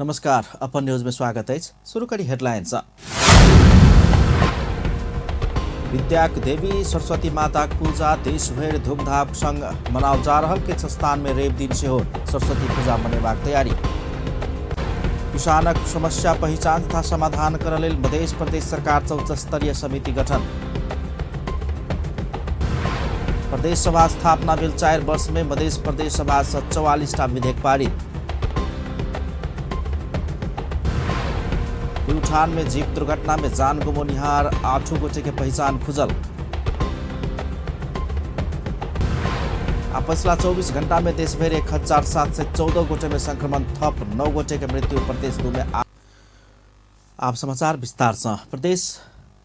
नमस्कार, अपन न्यूज में स्वागत अछि। शुरू करी हेडलाइन सँ। विद्याक देवी सरस्वती माताक पूजा देशभरि धूमधाम संग मनाओल जा रहल। किछु स्थान में रवि दिन सेहो सरस्वती पूजा मनेबाक तैयारी। किसानक समस्या पहिचान तथा समाधान करऽ लेल मध्य प्रदेश सरकार सँ उच्च स्तरीय समिति गठन। प्रदेश सभा स्थापना भेल 4 वर्ष में मध्य प्रदेश सभा सँ 44 टा विधेयक पारित। प्युठान में जीप दुर्घटना में जान गुमौनिहार 8 गोटे के पहचान खुजल। आ पछिला 24 घंटा में देशभरि 1714 गोटे में संक्रमण, थप 9 गोटे के मृत्यु। प्रदेश 2 में आप समाचार विस्तार से। प्रदेश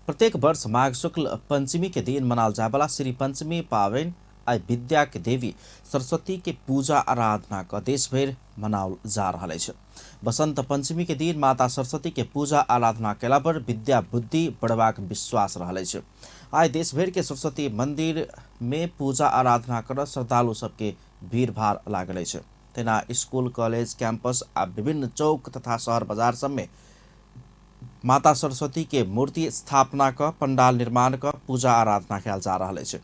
प्रत्येक वर्ष माघ शुक्ल पंचमी के दिन मनाल जायवाला श्री पंचमी पाबनि आइ विद्या के देवी सरस्वती के पूजा आराधना क देशभरि मनाओल जा रहल अछि। बसंत पंचमी के दिन माता सरस्वती के पूजा आराधना केला पर विद्या बुद्धि बढ़बाक विश्वास रहल अछि। आइ देशभरि के सरस्वती मंदिर में पूजा आराधना कर श्रद्धालु सबके भीड़ भाड़ लागल अछि। तेना स्कूल, कॉलेज, कैंपस आ विभिन्न चौक तथा शहर बाजार सब में माता सरस्वती के मूर्ति स्थापना क पंडाल निर्माण क पूजा आराधना कयल जा रहल अछि।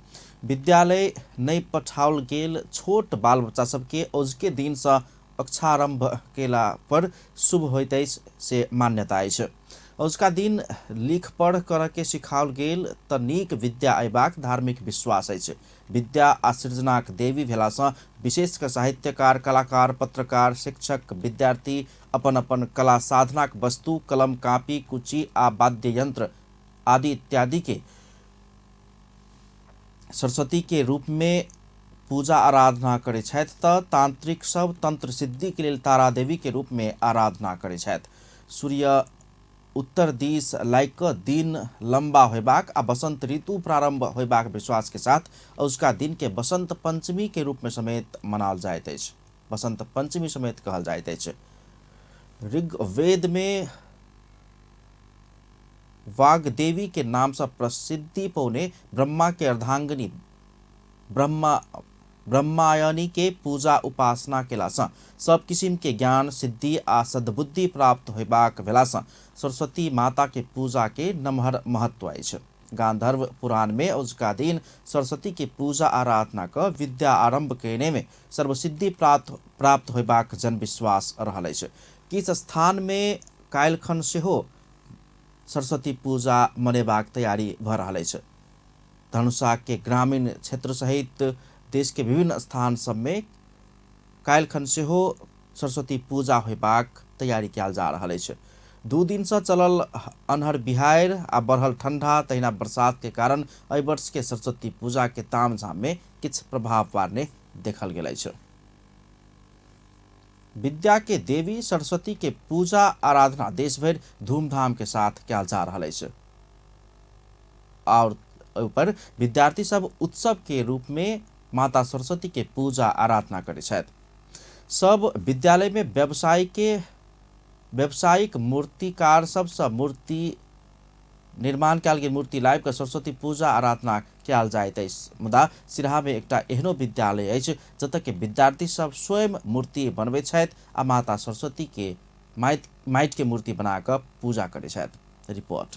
विद्यालय नहि पठाओल गेल छोट बाल बच्चा सबके औजके दिन सँ अक्षारंभ केला पर शुभ होइत अछि से मान्यता अछि। औजका दिन लिख पढ़ करऽ के सिखाओल गेल तऽ नीक विद्या अयबाक धार्मिक विश्वास अछि। विद्या आ सृजनाक देवी भेलासँ विशेष कऽ साहित्यकार, कलाकार, पत्रकार, शिक्षक, विद्यार्थी अपन अपन कला साधनाक वस्तु, कलम, कापी, कुची आ वाद्य यंत्र आदि इत्यादि के सरस्वती के रूप में पूजा आराधना करै छथि तऽ तांत्रिक सब तंत्र सिद्धि के लेल तारा देवी के रूप में आराधना करै छथि। सूर्य उत्तर दिस लागि कऽ दिन लंबा होयबाक आ बसंत ऋतु प्रारंभ होयबाक विश्वास के साथ औजका दिन के बसंत पंचमी के रूप में समेत मनाओल जाइत अछि। बसंत पंचमी समेत कहल जाइत अछि। ऋग्वेद में वाग्देवी के नाम सँ प्रसिद्धि पौने ब्रह्मा के अर्धांगिनी ब्रह्मायणी के पूजा उपासना केला सँ सब किसिम के ज्ञान सिद्धि आ सद्बुद्धि प्राप्त होयबाक भेला सँ सरस्वती माता के पूजा के नमहर महत्व अछि। गांधर्व पुराण में औजका दिन सरस्वती के पूजा आराधना क विद्या आरंभ केने में सर्वसिद्धि प्राप्त होयबाक जनविश्वास रहल अछि। किछु स्थान में काल्हिखन सेहो सरस्वती पूजा मनेबाक तैयारी भ रहल अछि। धनुषा के ग्रामीण क्षेत्र सहित देश के विभिन्न स्थान सब में काल्हिखन सेहो सरस्वती पूजा होयबाक तैयारी कयल जा रहल अछि। 2 दिन सँ चलल अन्हर बिहाड़ि आ बढ़ल ठंडा तहिना बरसात के कारण एहि वर्ष के सरस्वती पूजा के तामझाम में किछु प्रभाव पारने देखल गेल अछि। विद्या के देवी सरस्वती के पूजा आराधना देशभरि धूमधाम के साथ कयल जा रहल अछि और ऊपर विद्यार्थी सब उत्सव के रूप में माता सरस्वती के पूजा आराधना करै छथि। सब विद्यालय में व्यावसायिक मूर्तिकार सब सँ मूर्ति निर्माण कयल गेल मूर्ति लाबि कऽ सरस्वती पूजा आराधना कयल जाइत अछि। मुदा सिरहा में एकटा एहनो विद्यालय अछि जतऽ के विद्यार्थी सब स्वयं मूर्ति बनबैत छथि आ माता सरस्वती के माटि के मूर्ति बना कऽ पूजा करै छथि। रिपोर्ट।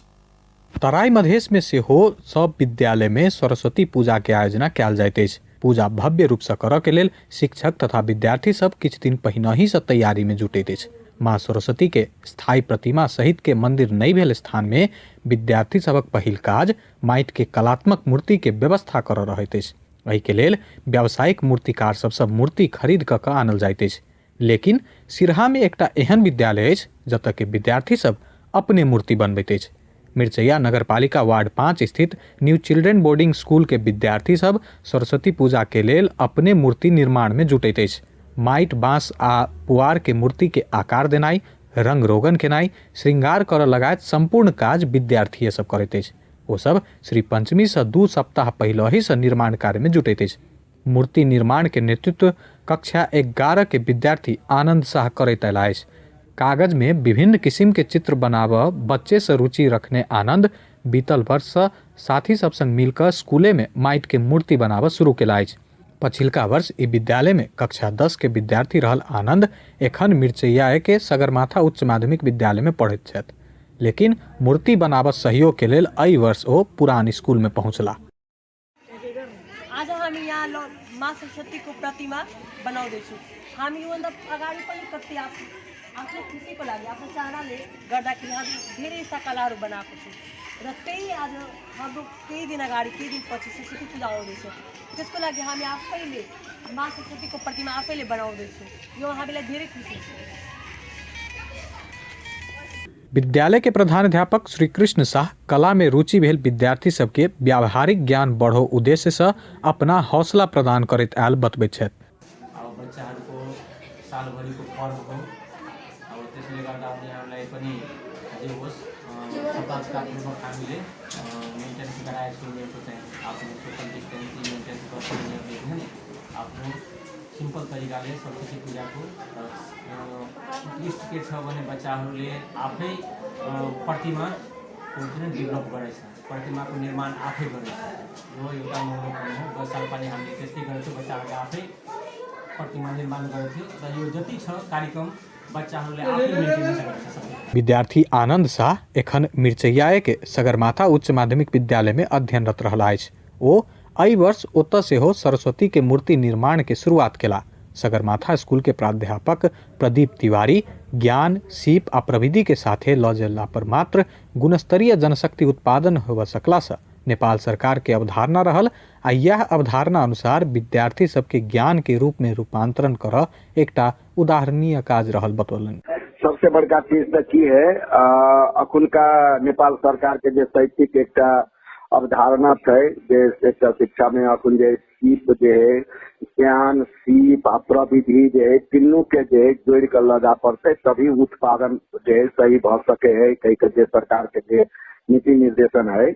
तराई मधेश में सेहो सब विद्यालय में सरस्वती पूजा के आयोजना कयल जाइत अछि। पूजा भव्य रूप से करऽ के लेल शिक्षक तथा विद्यार्थी सब किछु दिन पहिनहि से तैयारी में जुटैत अछि। माँ सरस्वती के स्थायी प्रतिमा सहित के मंदिर नहि भेल स्थान में विद्यार्थी सबक पहिल काज माटि के कलात्मक मूर्ति के व्यवस्था करऽ रहैत अछि। एहि के लेल व्यावसायिक मूर्तिकार सबसँ मूर्ति खरीद कऽ कऽ आनल जाइत अछि। लेकिन सिरहा में एकटा एहन विद्यालय अछि जतऽ के विद्यार्थी सब अपने मूर्ति बनबैत अछि। मिरचैया नगरपालिका वार्ड 5 स्थित न्यू चिल्ड्रेन बोर्डिंग स्कूल के विद्यार्थी सब सरस्वती पूजा के लेल अपने मूर्ति निर्माण में जुटैत अछि। माटि, बांस आ पुआर के मूर्ति के आकार देनाइ, रंग रोगन केनाइ, श्रृंगार करऽ लगायत संपूर्ण काज विद्यार्थीये सब करैत अछि। ओ सब श्री पंचमी सँ 2 सप्ताह पहिलहि सँ निर्माण कार्य में जुटैत अछि। मूर्ति निर्माण के नेतृत्व कक्षा 11 के विद्यार्थी आनंद शाह करैत अयला अछि। कागज में विभिन्न किसिम के चित्र बनाबऽ बच्चे से रुचि रखने आनंद बीतल वर्ष से साथी सब संग मिलकर स्कूले में माटि के मूर्ति बनाबऽ शुरू केला अछि। पछिलका वर्ष ई विद्यालय में कक्षा 10 के विद्यार्थी रहल आनंद एखन मिरचैया के सगरमाथा उच्च माध्यमिक विद्यालय में पढ़ैत छथि, लेकिन मूर्ति बनाबऽ सहयोग के लेल एहि वर्ष ओ पुरान स्कूल में पहुँचला। आज हामी यहाँ माँ सरस्वतीको प्रतिमा बनाउँदैछौँ। हामी योभन्दा अगाडि पनि कति आफ्नो खुसीको लागि आफ्नो चाहनाले गर्दाखेरि हामी धेरै यस्ता कलाहरू बनाएको छौँ र त्यही आज हाम्रो केही दिन अगाडि केही दिन पछि सरस्वती पूजा आउँदैछ, त्यसको लागि हामी आफैले माँ सरस्वतीको प्रतिमा आफैले बनाउँदैछौँ। यो हामीलाई धेरै खुसी छ। विद्यालय के प्रधानाध्यापक श्री कृष्ण शाह कला में रुचि भेल विद्यार्थी सबके व्यावहारिक ज्ञान बढ़ो उद्देश्य से अपना हौसला प्रदान करैत आयल बतबैत छथि। अब बच्चाहरूको सालभरिको पर्व हो, अब त्यसले गर्दा उनीहरूलाई पनि जे होस् सतर्कतापूर्वक हामीले मेन्टेन्स गराएको छौँ। उनीहरूको चाहिँ आफ्नो सोसल डिस्टेन्सिङ मेन्टेन्स गर्छ उनीहरूले होइन, आफ्नो सिम्पल तरिकाले सरस्वती पूजाको उत्कृष्ट के छ भने बच्चाहरूले आफै प्रतिमाको जुन डेभलप गरेछ, प्रतिमाको निर्माण आफै गरेछ, यो एउटा नौलोपन हो। गत साल पनि हामीले त्यस्तै गरेको थियौँ, बच्चाहरूले आफै प्रतिमा निर्माण गरेको थियो र यो जति छ कार्यक्रम बच्चाहरूले आफै मेन्टेनेन्स गरेको छ सबै। विद्यार्थी आनंद शाह एखन मिरचैया के सगरमाथा उच्च माध्यमिक विद्यालय में अध्ययनरत रहला अछि। ओ एहि वर्ष ओतऽ सेहो सरस्वती के मूर्ति निर्माण के शुरुआत केला। सगरमाथा स्कूल के प्राध्यापक प्रदीप तिवारी ज्ञान, सीप आ प्रविधि के साथे लऽ जेला पर मात्र गुणस्तरीय जनशक्ति उत्पादन होबऽ सकला से नेपाल सरकार के अवधारणा रहल आ यह अवधारणा अनुसार विद्यार्थी सबके ज्ञान के रूप में रूपांतरण करऽ एकटा उदाहरणीय काज रहल बतौलनि। सबसे बड़का चीज तऽ की है, अखुनका नेपाल सरकार के जे शैक्षिक एकटा अवधारणा छै जे एकटा शिक्षा में अखुन जे सीप जे है ज्ञान, सीप आ प्रविधि जे है तीनू के जे है जोड़ के लगा पड़तै तभी उत्पादन जे है सही भऽ सके है कहि के जे सरकार के जे नीति निर्देशन है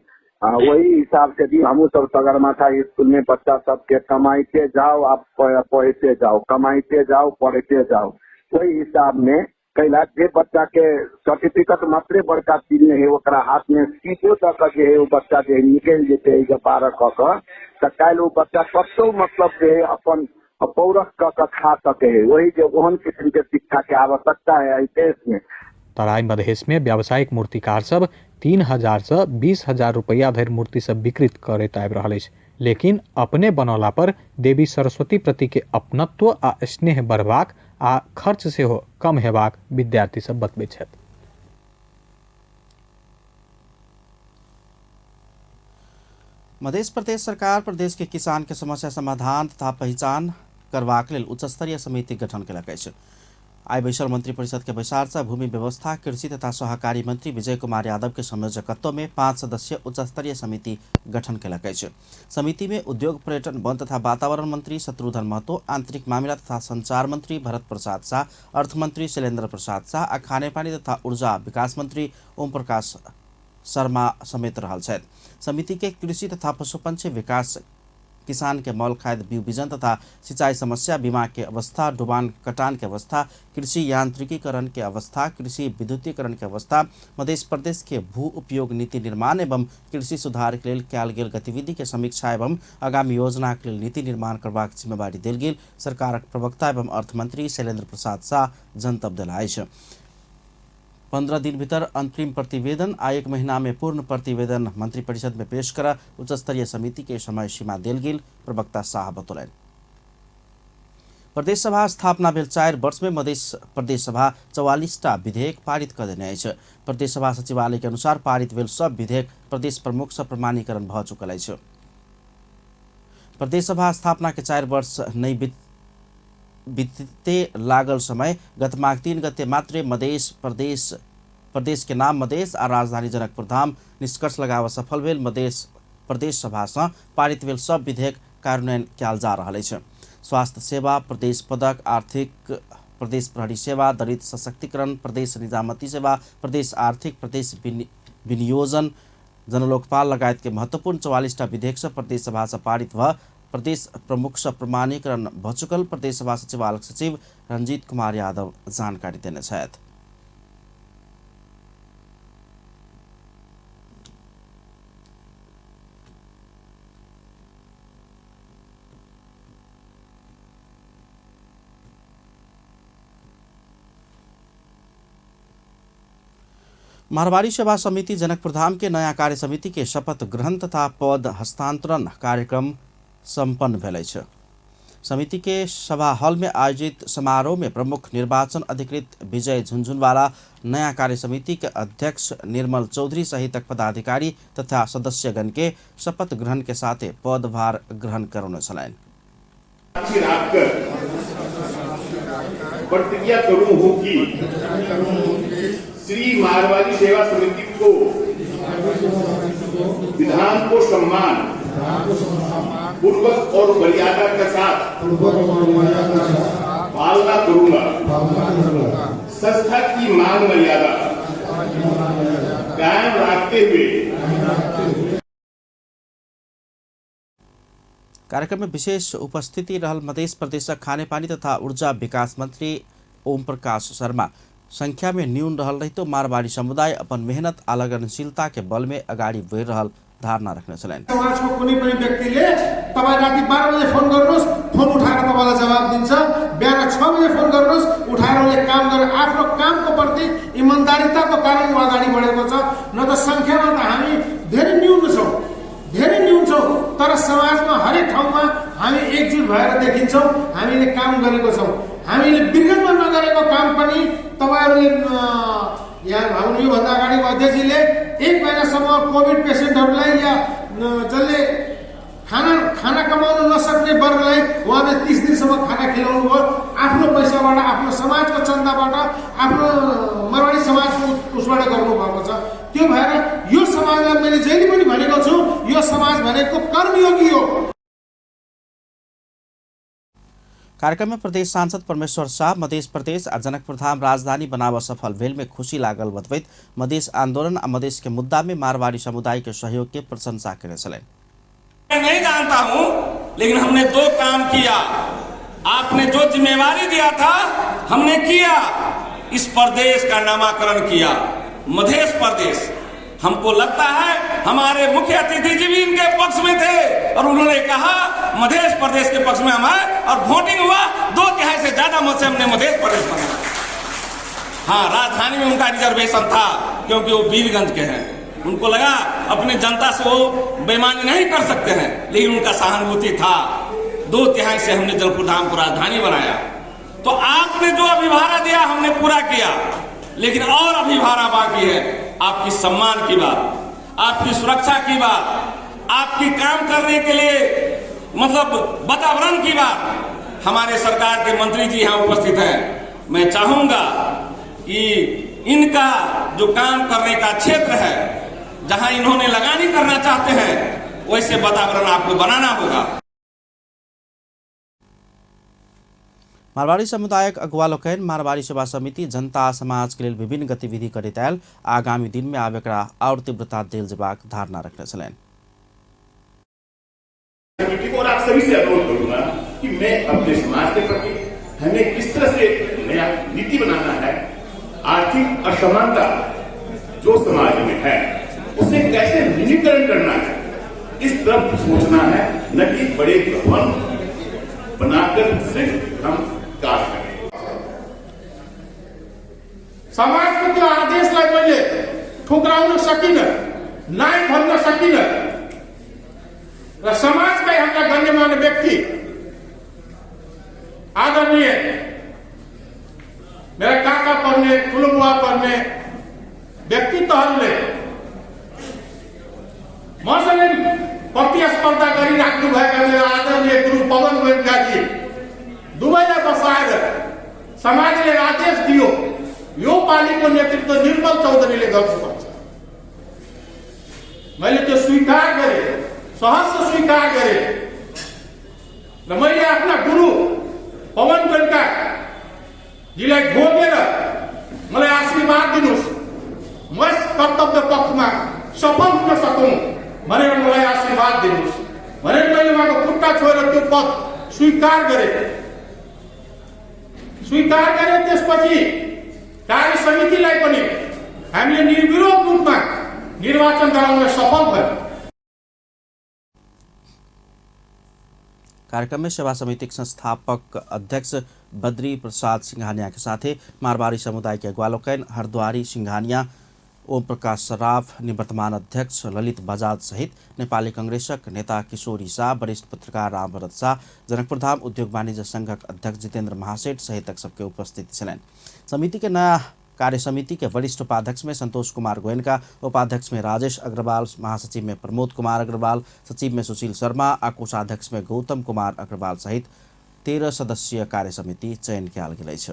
वही हिसाब से भी हमहूँ सब सगरमाथा स्कूल में बच्चा सबके कमाइते जाओ आ पढ़ते जाओ, कमाइते जाओ पढ़ते जाओ, वही हिसाब में कैला जे बच्चा के सर्टिफिकेट मात्रे बड़का चीज नहीं है, ओकरा हाथ में सीधो दऽ कऽ जे है ओ बच्चा जे निकलि जेतै जे 12 कऽ कऽ तऽ काल्हि ओ बच्चा कतौ मतलब जे है अपन पौरख कऽ कऽ खा सकै है। वही जे ओहन किस्म के शिक्षा के आवश्यकता है एहि देश में। तराई मधेश में व्यावसायिक मूर्तिकार सब 3000 से 20,000 रुपया धरि मूर्ति सब विकृत करैत आबि रहल अछि, लेकिन अपने बनौला पर देवी सरस्वती प्रति के अपनत्व आ स्नेह बढ़बाक आ खर्च सेहो कम हेबाक विद्यार्थी सब बतबैत छथि। मध्य प्रदेश सरकार प्रदेश के किसान के समस्या समाधान तथा पहिचान करबाक लेल उच्चस्तरीय समिति गठन केलक अछि। आइ बैसल मंत्री परिषद के बैसार से भूमि व्यवस्था, कृषि तथा सहकारी मंत्री विजय कुमार यादव के संयोजकत्व में 5 सदस्यीय उच्चस्तरीय समिति गठन केलक अछि। समिति में उद्योग, पर्यटन, वन तथा वातावरण मंत्री शत्रुघ्न महतो, आंतरिक मामिला तथा संचार मंत्री भरत प्रसाद शाह, अर्थ मंत्री शैलेंद्र प्रसाद शाह आ खानेपानी तथा ऊर्जा विकास मंत्री ओम प्रकाश शर्मा समेत रहल छथि। समिति के कृषि तथा पशुपक्षी विकास, किसान के मल खाद बीज बिजन तथा सिंचाई समस्या, बीमा के अवस्था, डुबान कटान के अवस्था, कृषि यांत्रिकीकरण के अवस्था, कृषि विद्युतीकरण के अवस्था, मध्य प्रदेश के भू उपयोग नीति निर्माण एवं कृषि सुधार के लेल कयल गेल गतिविधि के समीक्षा एवं आगामी योजना के लेल नीति निर्माण करबाक जिम्मेवारी देल गेल सरकारक प्रवक्ता एवं अर्थमंत्री शैलेंद्र प्रसाद शाह जनतब देला अछि। 15 दिन भीतर अंतरिम प्रतिवेदन आ 1 महीना में पूर्ण प्रतिवेदन मंत्रिपरिषद में पेश कर उच्चस्तरीय समिति के समय सीमा देल गेल प्रवक्ता शाह बतौलनि। प्रदेश सभा स्थापना भेल 4 वर्ष में मध्य प्रदेश सभा 44टा विधेयक पारित कऽ देने अछि। प्रदेश सभा सचिवालय के अनुसार पारित भेल सब विधेयक प्रदेश प्रमुख सँ प्रमाणीकरण भऽ चुकल अछि। प्रदेश सभा स्थापना के 4 वर्ष नहि बीतते लागल समय गत माघ 3 गते मात्रे मधेश प्रदेश प्रदेश के नाम मधेश आ राजधानी जनकपुर धाम निष्कर्ष लगाव सफल भेल मधेश प्रदेश सभा सँ पारित भेल सब विधेयक कार्यान्वयन कयल जा रहल अछि। स्वास्थ्य सेवा, प्रदेश पदक, आर्थिक प्रदेश प्रहरी सेवा, दलित सशक्तिकरण, प्रदेश निजामती सेवा, प्रदेश आर्थिक, प्रदेश विनियोजन, जनलोकपाल लगायत के महत्वपूर्ण 44टा विधेयक सँ प्रदेश सभा सँ पारित भ प्रदेश प्रमुख सँ प्रमाणीकरण भ चुकल प्रदेश सभा सचिवालय सचिव रंजीत कुमार यादव जानकारी देने छथि। मारवाड़ी सेवा समिति जनकपुरधाम के नयाँ कार्य समिति के शपथ ग्रहण तथा पद हस्तांतरण कार्यक्रम सम्पन्न भेल अछि। समिति के सभा हॉल में आयोजित समारोह में प्रमुख निर्वाचन अधिकृत विजय झुनझुनवाला, नयाँ कार्य समिति के अध्यक्ष निर्मल चौधरी सहितक पदाधिकारी तथा सदस्यगण के शपथ ग्रहण के साथे पदभार ग्रहण करौने छलनि। प्रतिज्ञा करूं हूं कि श्री मारवाड़ी सेवा समिति को विधान को सम्मान पूर्वक और मर्यादा के साथ पालना करूंगा, संस्था की मान मर्यादा कायम रखते हुए। कार्यक्रम में विशेष उपस्थिति रहल मध्य प्रदेशक खानेपानी तथा ऊर्जा विकास मंत्री ओम प्रकाश शर्मा संख्या में न्यून रहल रहितो मारवाड़ी समुदाय अपन मेहनत आ लगनशीलता के बल में अगाडि बढ़ि रहल धारणा रखने छलनि। समाजको कुनै पनि व्यक्तिले तपाईँ राति 12 बजे फोन गर्नुहोस्, फोन उठाएर तपाईँलाई जवाब दिन्छ। बिहान 6 बजे फोन गर्नुहोस्, उठाएर उसले काम गरेर आफ्नो कामको प्रति इमान्दारिताको कारण ऊ अगाडि बढेको छ। न त सङ्ख्यामा त हामी धेरै न्यून छौँ, धेरै न्यून छौँ, तर समाजमा हरेक ठाउँमा हामी एकजुट भएर देखिन्छौँ। हामीले काम गरेको छौँ, हामीले बिर्गनमा नगरेको काम पनि तपाईँहरूले यहाँ हाम्रो योभन्दा अगाडिको अध्यक्षजीले 1 महिनासम्म कोभिड पेसेन्टहरूलाई या जसले खाना कमाउन नसक्ने वर्गलाई उहाँले 30 दिनसम्म खाना खिलाउनु भयो, आफ्नो पैसाबाट, आफ्नो समाजको चन्दाबाट, आफ्नो मारवाडी समाजको उसबाट गर्नुभएको छ। त्यो भएर यो समाजलाई मैले जहिले पनि भनेको छु, यो समाज भनेको कर्मयोगी हो। कार्यक्रम में प्रदेश सांसद परमेश्वर शाह मध्य प्रदेश आ जनकपुरधाम राजधानी बनाव सफल भेल में खुशी लागल बतबैत मधेश आंदोलन आ मधेश के मुद्दा में मारवाड़ी समुदाय के सहयोग के प्रशंसा केने छलनि। मैं नहीं जानता हूं, लेकिन हमने 2 काम किया। आपने जो जिम्मेवारी दिया था हमने किया। इस प्रदेश का नामाकरण किया मधेश प्रदेश। हमको लगता है हमारे मुख्य अतिथि जी भी इनके पक्ष में थे और उन्होंने कहा मधेश प्रदेश के पक्ष में हम आए और वोटिंग हुआ, 2/3 से ज्यादा मत से हमने मधेश प्रदेश बनाया। हाँ, राजधानी में उनका रिजर्वेशन था क्योंकि वो वीरगंज के हैं। उनको लगा अपने जनता से वो बेईमानी नहीं कर सकते हैं, लेकिन उनका सहानुभूति था। 2/3 से हमने जनकपुरधाम को राजधानी बनाया। तो आपने जो अभिभारा दिया हमने पूरा किया, लेकिन और अभिभारा बाकी है। आपकी सम्मान की बात, आपकी सुरक्षा की बात, आपकी काम करने के लिए मतलब वातावरण की बात। हमारे सरकार के मंत्री जी यहाँ उपस्थित हैं। मैं चाहूंगा कि इनका जो काम करने का क्षेत्र है, जहां इन्होंने लगानी करना चाहते हैं, वैसे वातावरण आपको बनाना होगा। मारवाड़ी समुदायक अगुवा लोकनि मारवाड़ी सेवा समिति जनता समाज के लेल विभिन्न गतिविधि करैत आयल आगामी दिन में आब एकरा और तीव्रता देल जेबाक धारणा रखने छलनि। और आप सभी से अनुरोध करूंगा कि मैं अपने समाज के प्रति हमें किस तरह से नया नीति बनाना है, आर्थिक असमानता जो समाज में है उसे कैसे न्यूनीकरण करना है, इस तरफ सोचना है, न कि बड़े भवन बनाकर सिर्फ हम कार्य करें। समाजको त्यो आदेशलाई मैले ठुक्राउन सकिनँ, नाइ भन्न सकिनँ र समाजकै हाम्रा गण्यमान्य व्यक्ति आदरणीय मेरा काका पर्ने, ठुलो बुवा पर्ने व्यक्तित्वहरूले मसँग प्रतिस्पर्धा गरिराख्नुभएका मेरा आदरणीय गुरु पवन गोयनकाजी दुवैलाई बसाएर समाजले आदेश दियो, यो पालिको नेतृत्व निर्मल चौधरीले गर्नुपर्छ। मैले त्यो स्वीकार गरेँ, सहर्ष स्वीकार गरेँ र मैले आफ्ना गुरु पवन गोयनकाजीलाई ढोगेर मलाई आशीर्वाद दिनुहोस्, म यस कर्तव्य पथमा सफल हुन सकौँ भनेर मलाई आशीर्वाद दिनुहोस् भनेर मैले उहाँको खुट्टा छोएर त्यो पद स्वीकार गरेँ। स्वीकार गरेँ। त्यसपछि कार्य समितिलाई पनि हामीले निर्विरोध रूपमा निर्वाचन गराउन सफल भयो। कार्यक्रम में सेवा समिति के संस्थापक अध्यक्ष बद्री प्रसाद सिंघानिया के साथ मारवाड़ी समुदाय के अगुवा लोकनि हरद्वारी सिंघानिया ओम प्रकाश सराफ, निवर्तमान अध्यक्ष ललित बजाज सहित नेपाली कंग्रेसक नेता किशोरी शाह, वरिष्ठ पत्रकार रामभरत शाह, जनकपुरधाम उद्योग वाणिज्य संघक अध्यक्ष जितेन्द्र महासेठ सहितक सबके उपस्थिति छलनि। समिति के नया कार्य समिति के वरिष्ठ उपाध्यक्ष में संतोष कुमार गोयनका, उपाध्यक्ष में राजेश अग्रवाल, महासचिव में प्रमोद कुमार अग्रवाल, सचिव में सुशील शर्मा आ कोषाध्यक्ष में गौतम कुमार अग्रवाल सहित 13 सदस्यीय कार्य समिति चयन कयल गेल अछि।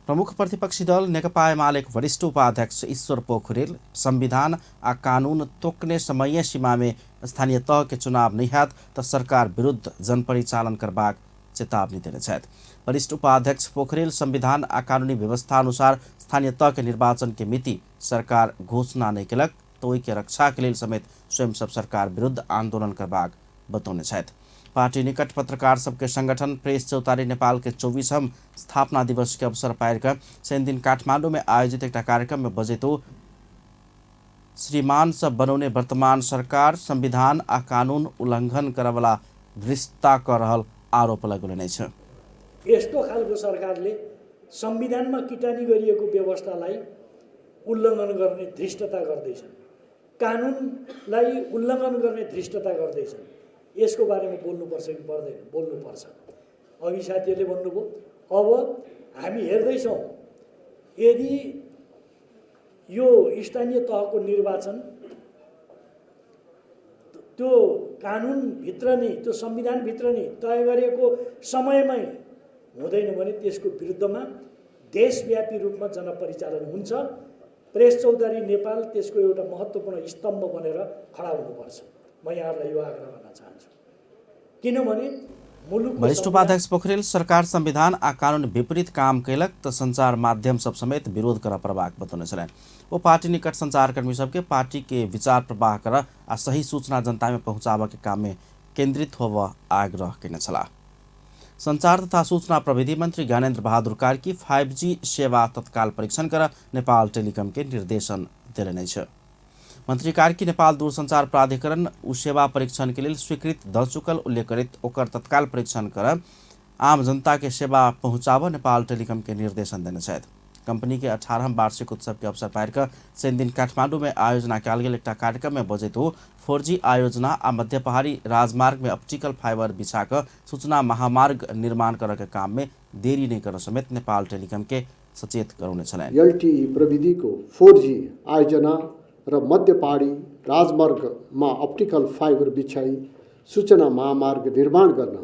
प्रमुख प्रतिपक्षी दल नेकपा एमाले वरिष्ठ उपाध्यक्ष ईश्वर पोखरेल संविधान आ कानून तोकने समय सीमा में स्थानीय तह के चुनाव नहीं हैत त सरकार विरुद्ध जनपरिचालन करबाक चेतावनी देने छथि। वरिष्ठ उपाध्यक्ष पोखरेल संविधान आ कानूनी व्यवस्था अनुसार स्थानीय तह के निर्वाचन के मिति सरकार घोषणा नहीं केलक त ओहि के रक्षा के लेल समेत स्वयं सब सरकार विरुद्ध आंदोलन करबाक बतौने छथि। पार्टी निकट पत्रकार सबके संगठन प्रेस चौतारी नेपाल के 24वां स्थापना दिवस के अवसर पारि कऽ शनिदिन काठमांडू में आयोजित एक कार्यक्रम में बजैत श्रीमान सब बनौने वर्तमान सरकार संविधान आ कानून उल्लंघन करवला धृष्टता कर रहल आरोप लगौने अछि। यस्तो खालको सरकारले संविधानमा किटानी गरिएको व्यवस्थालाई उल्लङ्घन गर्ने धृष्टता गर्दैछन्, कानुनलाई उल्लङ्घन गर्ने धृष्टता गर्दैछन्। यसको बारेमा बोल्नुपर्छ कि पर्दैन? बोल्नुपर्छ। अघि साथीहरूले भन्नुभयो, अब हामी हेर्दैछौँ यदि यो स्थानीय तहको निर्वाचन त्यो कानुनभित्र नै, त्यो संविधानभित्र नै तय गरिएको समयमै हुँदैन भने त्यसको विरुद्धमा देशव्यापी रूपमा जनपरिचालन हुन्छ। प्रेस चौतारी नेपाल त्यसको एउटा महत्त्वपूर्ण स्तम्भ बनेर खडा हुनुपर्छ। म यहाँहरूलाई यो आग्रह गर्न चाहन्छु, किनभने मुलुक वरिष्ठ उपाध्यक्ष पोखरेल सरकार संविधान आ कानून विपरीत काम कैलक त संचार माध्यम सब समेत विरोध कर पड़बाक बतौने छलनि। ओ पार्टी निकट संचारकर्मी सबके पार्टी के विचार प्रवाह कर आ सही सूचना जनता में पहुँचाबऽ के काम में केंद्रित होबऽ आग्रह केने छलाह। संचार तथा सूचना प्रविधि मंत्री ज्ञानेन्द्र बहादुर कार्की 5G सेवा तत्काल परीक्षण कर नेपाल टेलिकम के निर्देशन देलनि अछि। मंत्री कार्की नेपाल दूरसंचार प्राधिकरण उ सेवा परीक्षण के लेल स्वीकृत द चुकल उल्लेख करैत ओकर तत्काल परीक्षण कर आम जनता के सेवा पहुँचाबऽ नेपाल टेलिकम के निर्देशन देने छथि। कंपनी के 18वां वार्षिक उत्सव के अवसर पारि कऽ शनिदिन काठमांडू में आयोजना कयल गेल एकटा कार्यक्रम में बजैत ओ 4G आयोजना आ मध्य पहाड़ी राजमार्ग में ऑप्टिकल फाइबर बिछा कऽ सूचना महामार्ग निर्माण करऽ के काम में देरी नहीं करऽ समेत नेपाल टेलिकम के सचेत करौने छलनि। LTE प्रविधि को 4G आयोजना र मध्य पहाडी राजमार्गमा अप्टिकल फाइबर बिछाई सूचना महामार्ग निर्माण गर्न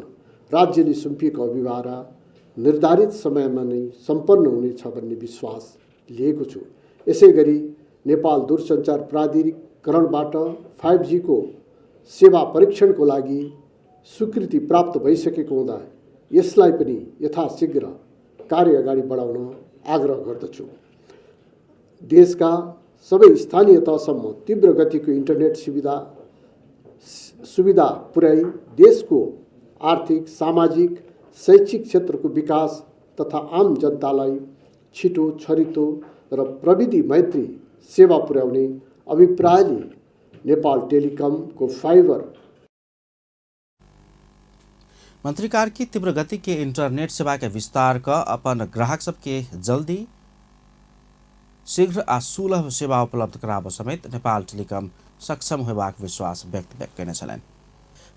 राज्यले सुम्पिएको अभिभारा निर्धारित समयमा नै सम्पन्न हुनेछ भन्ने विश्वास लिएको छु। यसैगरी नेपाल दूरसञ्चार प्राधिकरणबाट 5G को सेवा परीक्षणको लागि स्वीकृति प्राप्त भइसकेको हुँदा यसलाई पनि यथाशीघ्र कार्य अगाडि बढाउन आग्रह गर्दछु। देशका सबै स्थानीय तहसम्म तीव्र गतिको इन्टरनेट सुविधा पुर्याई देशको आर्थिक, सामाजिक, शैक्षिक क्षेत्रको विकास तथा आम जनतालाई छिटो, छरितो र प्रविधि मैत्री सेवा पुर्याउने अभिप्रायले नेपाल टेलिकमको फाइबर मंत्री कार्की तीव्र गति के इंटरनेट सेवा के विस्तार क अपन ग्राहक सबके जल्दी, शीघ्र आ सुलभ सेवा उपलब्ध कराबऽ समेत नेपाल टेलिकम सक्षम होबाक विश्वास व्यक्त कयने छलनि।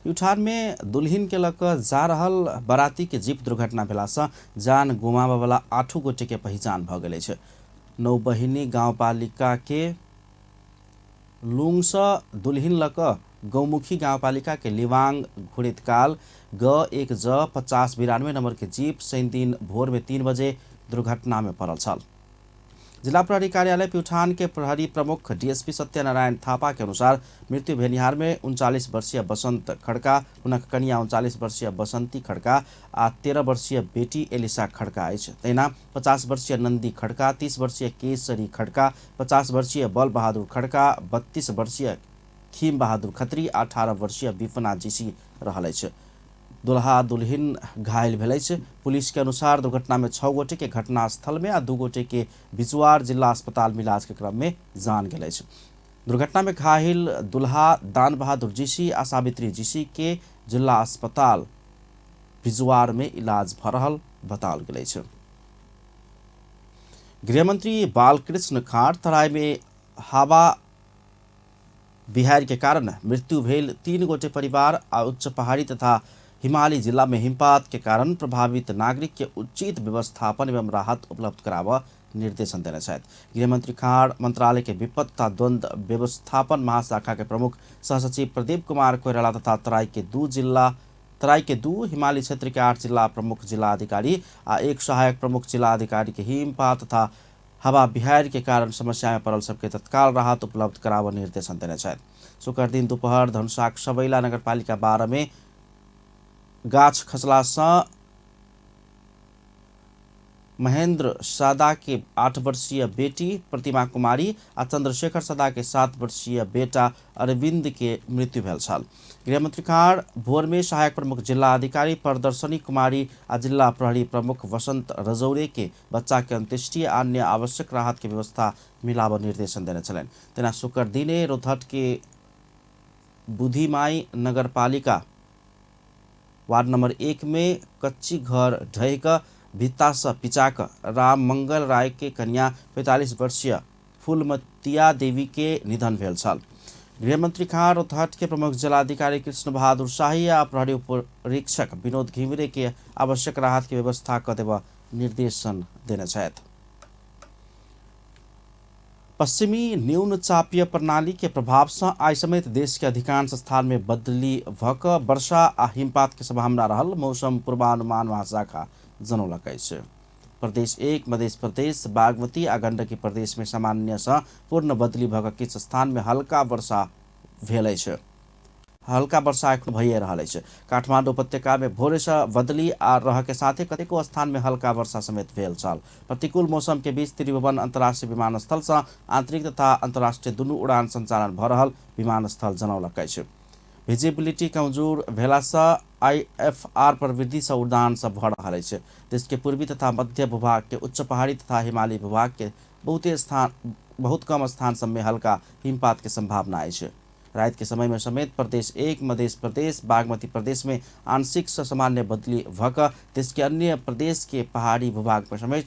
प्युठान में दुल्हिन के लऽ कऽ जा रहल बराती के जीप दुर्घटना भेलासँ जान गुमाबऽ वाला 8 गोटे के पहिचान भऽ गेल अछि। नौबहिनी गाउँपालिका के लुङसँ दुल्हिन लऽ कऽ गौमुखी गाउँपालिका के लिवाङ घुरित काल ग 1 ज 5092 नंबर के जीप शनिदिन भोर में 3 बजे दुर्घटना में पड़ल छल। जिला प्रहरी कार्यालय प्युठान के प्रहरी प्रमुख डीएसपी सत्यनारायण थापा के अनुसार मृत्यु भेनिहार में 39 वर्षीय बसंत खड़का, हुनक कनिया 39 वर्षीय बसंती खड़का आ 13 वर्षीय बेटी एलिसा खड़का अछि। तहिना 50 वर्षीय नंदी खड़का, 30 वर्षीय केसरी खड़का, 50 वर्षीय बल बहादुर खड़का, 32 वर्षीय खीम बहादुर खत्री, 18 वर्षीय विपना जीसी रहल अछि। दुल्हा दुल्हिन घायल भेल अछि। पुलिस के अनुसार दुर्घटना में 6 गोटे के घटनास्थल में आ 2 गोटे के बिजुआर जिला अस्पताल में इलाज के क्रम में जान गेल अछि। दुर्घटना में घायल दुल्हा दान बहादुर जीसी आ सावित्री जीसी के जिला अस्पताल बिजुआर में इलाज भ रहल बताओल गेल अछि। गृहमंत्री बालकृष्ण खाँड तराई में हवा बिहार के कारण मृत्यु भेल 3 गोटे परिवार आ उच्च पहाड़ी तथा हिमाली जिला में हिमपात के कारण प्रभावित नागरिक के उचित व्यवस्थापन एवं राहत उपलब्ध कराबऽ निर्देशन देने छथि। गृहमंत्री खाँड मंत्रालय के विपद तथा द्वंद्व व्यवस्थापन महाशाखा के प्रमुख सहसचिव प्रदीप कुमार कोइराला तथा तराई के 2 हिमाली क्षेत्र के 8 जिला प्रमुख जिला अधिकारी आ 1 सहायक प्रमुख जिला अधिकारी के हिमपात तथा हवा बिहार के कारण समस्या में पड़ल सबके तत्काल राहत उपलब्ध कराबऽ निर्देशन देने छथि। शुक्र दिन दोपहर धनुषाक सबैला नगरपालिका 12 में गाछ खसला से महेंद्र सादा के 8 वर्षीय बेटी प्रतिमा कुमारी आ चंद्रशेखर सदा के 7 वर्षीय बेटा अरविंद के मृत्यु भेल छल। गृहमंत्री खाँड भोर में सहायक प्रमुख जिला अधिकारी प्रदर्शनी कुमारी आ जिला प्रहरी प्रमुख वसंत रजौरे के बच्चा के अंत्येष्टि आ अन्य आवश्यक राहत के व्यवस्था मिलाबऽ निर्देशन देने छलनि। तेना शुक्र दिने रोहतक के बुधिमाई नगरपालिका वार्ड नंबर 1 में कच्ची घर ढहि कऽ भित्ता से पिचा कऽ राम मंगल राय के कन्या 45 वर्षीय फूलमतिया देवी के निधन भेल छल। गृहमंत्री खाँड रोहतक के प्रमुख जिलाधिकारी कृष्ण बहादुर शाही आ प्रहरी उपरीक्षक विनोद घिमिरे के आवश्यक राहत के व्यवस्था कऽ देबऽ निर्देशन देने छथि। पश्चिमी न्यून चापीय प्रणाली के प्रभाव से आइ समेत देश के अधिकांश स्थान में बदली भऽ कऽ वर्षा आ हिमपात के संभावना रहल मौसम पूर्वानुमान महाशाखा जनौलक अछि। प्रदेश 1, मध्य प्रदेश, बागमती आ गंडकी प्रदेश में सामान्य से पूर्ण बदली भऽ कऽ किछु स्थान में हल्का वर्षा भेल अछि। हल्का वर्षा एखन भइए रहल अछि। काठमांडू उपत्यका में भोरे से बदली आ रह के साथे कतेको स्थान में हल्का वर्षा समेत भेल छल। प्रतिकूल मौसम के बीच त्रिभुवन अंतर्राष्ट्रीय विमानस्थल से आंतरिक तथा अंतर्राष्ट्रीय दुनू उड़ान संचालन भऽ रहल विमानस्थल जनौलक अछि। विजिबिलिटी कमजोर भेला से आईएफआर प्रवृत्ति से उड़ान सब भऽ रहल अछि। देश के पूर्वी तथा मध्य भूभाग के उच्च पहाड़ी तथा हिमालयी भूभाग के बहुत कम स्थान सब में हल्का हिमपात के संभावना अछि। रात के समय में समेत प्रदेश 1, मध्य प्रदेश, बागमती प्रदेश में आंशिक से सामान्य बदली भऽ कऽ देश के अन्य प्रदेश के पहाड़ी भूभाग में समेत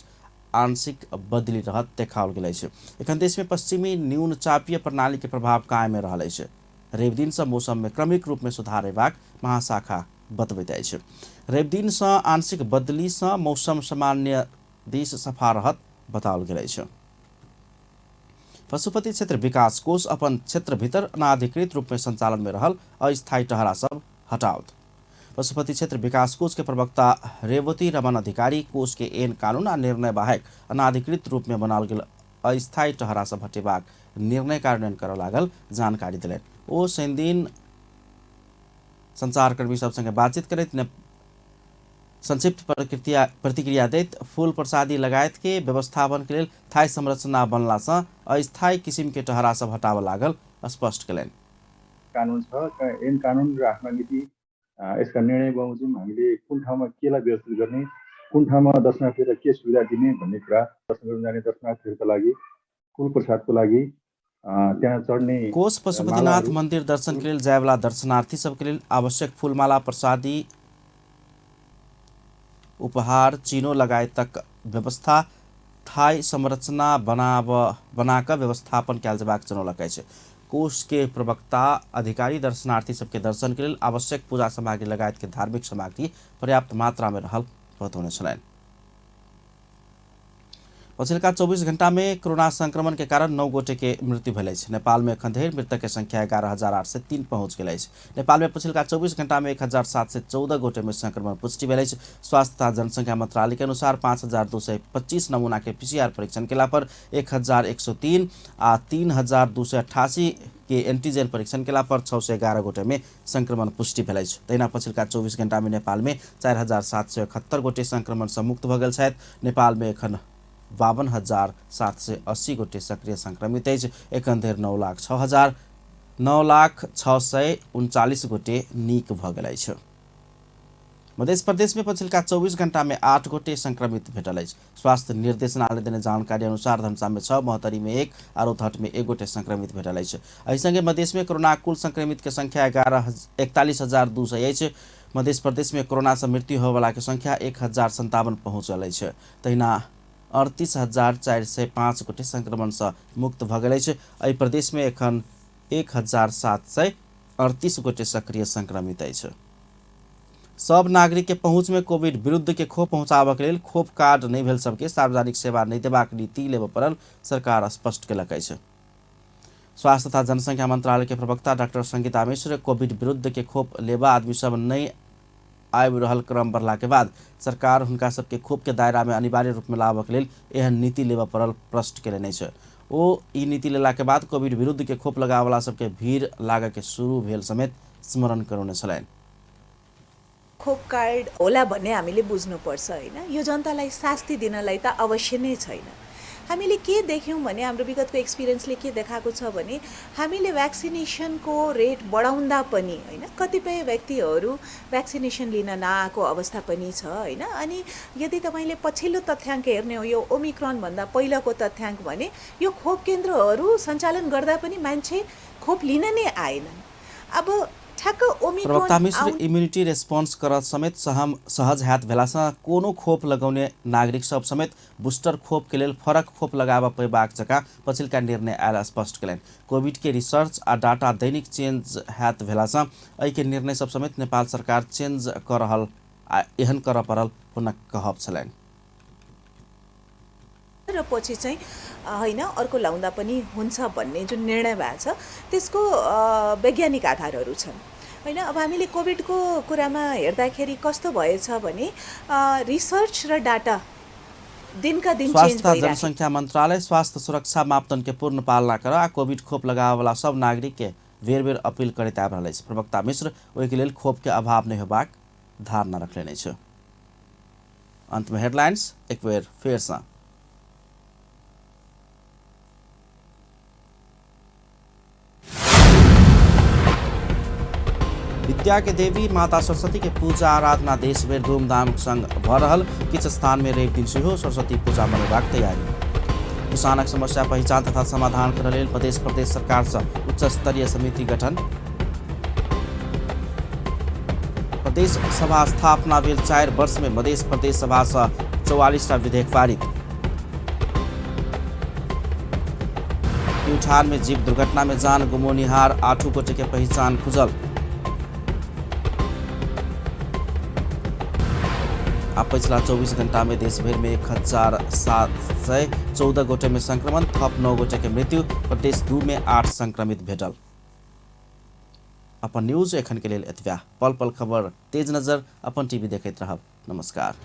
आंशिक बदली रहत देखाओल गेल अछि। एखन देश में पश्चिमी न्यून चापीय प्रणाली के प्रभाव कायम रहल अछि। रवि दिन से मौसम में क्रमिक रूप में सुधार अयबाक महाशाखा बतबैत अछि। रवि दिन से आंशिक बदली से मौसम सामान्य दिस सफा रहत बताओल गेल अछि। पशुपति क्षेत्र विकास कोष अपन क्षेत्र भीतर अनाधिकृत रूप में संचालन में रहल अस्थायी टहरा सब हटाओत। पशुपति क्षेत्र विकास कोष के प्रवक्ता रेवती रमन अधिकारी कोष के एन कानून आ निर्णय बाहेक अनाधिकृत रूप में बनाओल गेल अस्थायी टहरा सब हटेबाक निर्णय कार्यान्वयन करऽ लागल जानकारी देलनि। ओ शनिदिन संचारकर्मी सब संगे बातचीत करैत संक्षिप्त प्रतिक्रिया दैत फूल प्रसादी लगायत के व्यवस्थापन के लेल थाई संरचना बनला से अस्थायी किसिम के टहरा सब हटाबऽ लागल स्पष्ट कयलनि। कानुन छ, ऐन कानुन र आफ्ना नीति यसका निर्णय बमोजिम हामीले कुन ठाउँमा केलाई व्यवस्थित गर्ने, कुन ठाउँमा दर्शनार्थीहरूलाई के सुविधा दिने भन्ने कुरा दर्शन गर्न जाने दर्शनार्थीहरूका लागि कुल प्रसादको लागि त्यहाँ चढ्ने कोष पशुपतिनाथ मंदिर दर्शन के लेल जायवाला दर्शनार्थी सबके लेल आवश्यक फूलमाला प्रसादी उपहार चिनो लगायतक व्यवस्था थाई संरचना बनाकऽ व्यवस्थापन कयल जेबाक जनौलक अछि। कोष के प्रवक्ता अधिकारी दर्शनार्थी सबके दर्शन के लेल आवश्यक पूजा सामग्री लगायत के धार्मिक सामग्री पर्याप्त मात्रा में रहल बतौने छलनि। पछिलका 24 घंटा में कोरोना संक्रमण के कारण 9 गोटे के मृत्यु भेल अछि। नेपाल में एखन धरि मृतक के संख्या 11,803 पहुंच गेल अछि। नेपाल में पछिलका 24 घंटा में 1,714 गोटे में संक्रमण पुष्टि भेल अछि। स्वास्थ्य तथा जनसंख्या मंत्रालय के अनुसार 5,225 नमूना के पीसीआर परीक्षण केला पर 1,103 आ 3,288 के एंटीजन परीक्षण केला पर 611 गोटे में संक्रमण पुष्टि भेल अछि। तहिना पछिलका 24 घंटा में नेपाल में 4,771 गोटे संक्रमण से मुक्त भऽ गेल छथि। नेपाल में एखन 52,780 गोटे सक्रिय संक्रमित अछि। एखन धरि 9,06,639 गोटे नीक भऽ गेल अछि। मध्य प्रदेश में पछिलका 24 घंटा में 8 गोटे संक्रमित भेटल अछि। स्वास्थ्य निर्देशनालय देने जानकारी अनुसार धनुषा में 6, महोत्तरी में 1 आ रौतहट में 1 गोटे संक्रमित भेटल अछि। एहि संगे मधेश में कोरोना कुल संक्रमित के संख्या 41,200 अछि। मध्य प्रदेश में कोरोना से मृत्यु होयवाला के संख्या 1,057 पहुंचल अछि। तहिना 38,405 गोटे संक्रमण सँ मुक्त भऽ गेल अछि। एहि प्रदेश मे एखन 1,738 गोटे सक्रिय संक्रमित अछि। सब नागरिक के पहुंच में कोविड विरुद्ध के खोप पहुंचाबऽ के लेल खोप कार्ड नहि भेल सबके सार्वजनिक सेवा नहि देबाक नीति लेबऽ पड़ल सरकार स्पष्ट केलक अछि। स्वास्थ्य तथा जनसंख्या मंत्रालय के प्रवक्ता डॉक्टर संगीता मिश्र कोविड विरुद्ध के खोप लेबा आदमी सब नहि आबि रहल क्रम बढ़ला के बाद सरकार हुनका सबके खोप के दायरा में अनिवार्य रूप में लाबऽ के लेल एहन नीति लेबऽ पड़ल प्रश्न केलनि अछि। ओ ई नीति लेला के बाद कोविड विरुद्ध के खोप लगाबऽवला सबके भीड़ लागऽ के शुरू भेल समेत स्मरण करौने छलनि। खोप कार्ड होला भन्ने हामीले बुझ्नुपर्छ होइन। यो जनतालाई शास्ति दिनलाई त अवश्य नै छैन। हामीले के देख्यौँ भने हाम्रो विगतको एक्सपिरियन्सले के देखाएको छ भने हामीले भ्याक्सिनेसनको रेट बढाउँदा पनि होइन कतिपय व्यक्तिहरू भ्याक्सिनेसन लिन नआएको अवस्था पनि छ होइन। अनि यदि तपाईँले पछिल्लो तथ्याङ्क हेर्ने हो यो ओमिक्रोनभन्दा पहिलाको तथ्याङ्क भने यो खोप केन्द्रहरू सञ्चालन गर्दा पनि मान्छे खोप लिन नै आएनन्। अब ठ्याक्क प्रवक्ता ओमिक्रोन मिश्र इम्यूनिटी रेस्पॉन्स करत समेत सहज हैत भेला सँ कोनो खोप लगौने नागरिक सब समेत बूस्टर खोप के लेल फरक खोप लगाबऽ पेबाक जकाँ पछिलका निर्णय आयल स्पष्ट केलनि। कोविड के रिसर्च आ डाटा दैनिक चेंज हैत भेला सँ एहि के निर्णय सब समेत नेपाल सरकार चेंज कऽ रहल आ एहन करऽ पड़ल हुनक कहब छलनि। र पछि चाहिँ होइन अर्को लाउँदा पनि हुन्छ भन्ने जुन निर्णय भएको छ त्यसको वैज्ञानिक आधारहरू छन् होइन। अब हामीले कोभिडको कुरामा हेर्दाखेरि कस्तो भएछ भने रिसर्च र डाटा दिनका दिन चेन्ज स्वास्थ्य तथा भइराखेको जनसंख्या मंत्रालय स्वास्थ्य सुरक्षा मापदंड के पूर्ण पालना कर आ कोविड खोप लगाबऽवला सब नागरिक के बेर बेर अपील करैत आबि रहल अछि। प्रवक्ता मिश्र ओहि के लेल खोप के अभाव नहि होबाक धारणा रखलनि अछि। अंत में हेडलाइंस एक बेर फेर सँ। विद्या के देवी माता सरस्वती के पूजा आराधना देश भरि धूमधाम संग भऽ रहल। किछु स्थान में रवि दिन सेहो सरस्वती पूजा मनेबाक तैयारी। किसानक समस्या पहिचान तथा समाधान करऽ लेल प्रदेश प्रदेश सरकार सँ उच्च स्तरीय समिति गठन। प्रदेश सभा स्थापना भेल 4 वर्ष में मध्य प्रदेश सभा सँ 44टा विधेयक पारित। प्युठान में जीप दुर्घटना में जान गुमौनिहार 8 गोटे के पहिचान खुजल। आ पछिला 24 घंटा में देशभरि में 1,714 गोटे में संक्रमण, थप 9 गोटे के मृत्यु। प्रदेश 2 में 8 संक्रमित भेटल। अपन न्यूज एखन के लेल एतबा। पल पल खबर तेज नजर अपन टीवी देखैत रहब। नमस्कार।